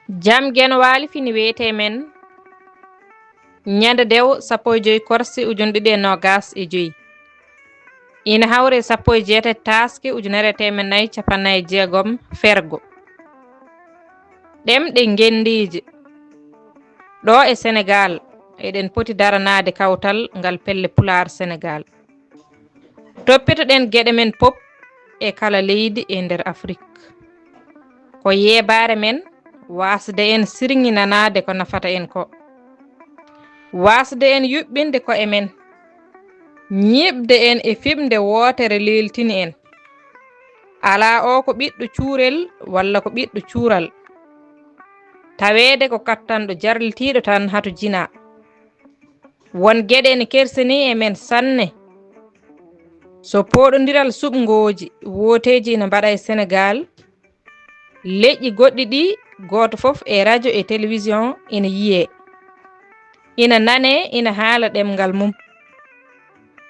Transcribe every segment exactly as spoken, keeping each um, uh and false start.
Jam Genwaali fini wiyetee men ñande dewo sappo e joy korse ujunɗiɗi e noogas e joy. Ina hawre sappo e jeetati taaske ujunere e teemeɗɗe nayi cappanɗe nayi e jeegom fergo. Ɗemɗe ngenndiije. Ɗo e Senegaal, eɗen poti daranaade kawtal ngal pelle Pulaar Senegaal. Toppitoɗen geɗe men pop e kala leydi e nder Afrik. Ko yeebaare men waasde en sirŋinanaade ko nafata en ko. Waasde en yuɓɓinde ko'e men. Ñiiɓde en e fiɓnde wootere leeltini en. Alaa o ko ɓiɗɗo cuurel walla ko ɓiɗɗo cuural. Taweede ko kattanɗo jarlitiiɗo tan hato jinaa. Won geɗe ene kersanii e men sanne. So pooɗondiral suɓngooji wooteeji ina mbaɗa e Senegaal, leƴƴi goɗɗi ɗi gooto fof e rajo e telewisiyoŋ ina yiyee, ina nanee, ina haala ɗemngal mum.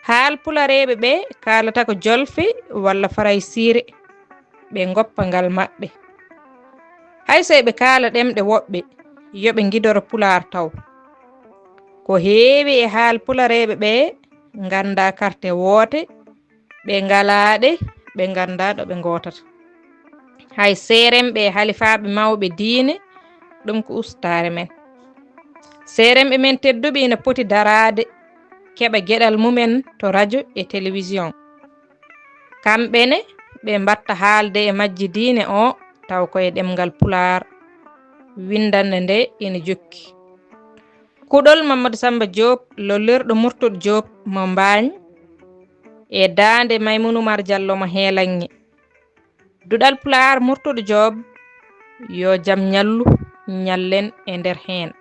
Haal pulareeɓe ɓe kaalata ko jolfe walla faraysiire, ɓe ngoppa ngal maɓɓe. Hay so eɓe kaala ɗemɗe woɓɓe, yo ɓe ngidoro Pulaar taw. Ko heewi e haal pulareeɓe ɓe nganndaa karte woote, ɓe ngalaa ɗe, ɓe nganndaa ɗo ɓe ngootata. Hay seeremɓe e halifaaɓe mawɓe diine, ɗum ko ustaare men. Seeremɓe men tedduɓe ina poti daraade, keɓa geɗal mumen to rajo e telewisiyoŋ. Kamɓe ne, ɓe mbaɗta haalde e majji diine o, taw ko e ɗemngal Pulaar. Winndannde nde ina jokki. Kuɗol Mamadou Samba Diop, lollirɗo Murtuɗo Diop mo Mbaañ, e daande Maymoun Oumar Diallo mo Heelaŋŋe. Duɗal Pulaar Murtuɗo Diop, yo jam ñallu, ñallen e nder heen.